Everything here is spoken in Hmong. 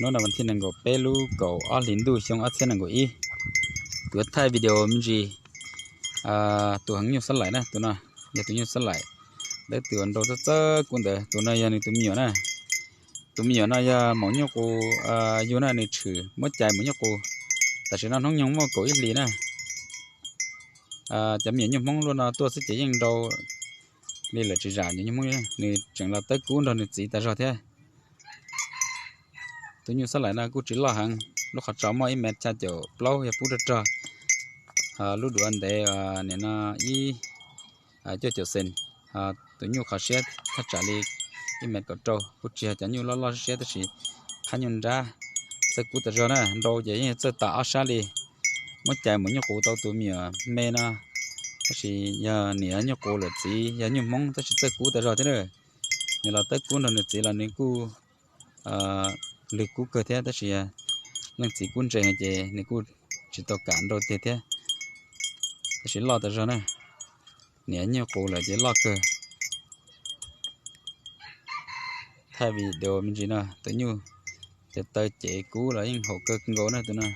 Hnub no vas thij nees nkaum peb lub kaum ob hlis ntuj xyoo ob txhiab nees nkaum ib. Kuv yuav thaij video me ntsis tus heev nyuj xab laim na, tus no yog tus nyuj xab laim, dawb tws uas nrau txawj txawj kub ntawd. Tus no yog nws tus me nyuam na. Tus me nyuam no yog maum nyuj qus yug na, nws tshwm muab cais maum nyuj qus. Tam sim no hnub nyoog muaj kaum ib hlis na. Cov me nyuam nyuj Hmoob luaj no tuaj xwb ces yeej nrau li lawm tsis zam nyuam nyuj Hmoob, nws tseem los tawb kub nrog nws txiv tas zog thiab. Tus nyuj xab laim no kuj tsis loj heev, lub qhov tsos muaj ib mev xya caum plaub yog pub rog rog, lub duav ntev nim no ib cuaj caum xees, tus nyuj qhov siab thaj tsam li ib mev kaum rau, kuj tsis yog cov nyuj loj loj siab tab sis phab nyuj nrab txawj kub tas zog na, nrau ces yeej txawj tas ob sab li. Muab cais maum nyuj qus tau tus me nyuam me no, tab sis yog niam nyuj qus lawm txiv yog nyuj Hmoob tab sis txawj kub tas zog thiab na. Nws los tawb kub nrog nws txiv los nws kuj lwg kub kawg thiab, tab sis leej txiv kub ntse ces nws kuj tsis tau kam nrau tiag thiab. Tab sis loj tas zog na, niam nyuj qus lawm ces loj kawg. Thaij video me ntsis no, tus nyuj cov taw cev kub los yeej haum kawg nkaus na tus no.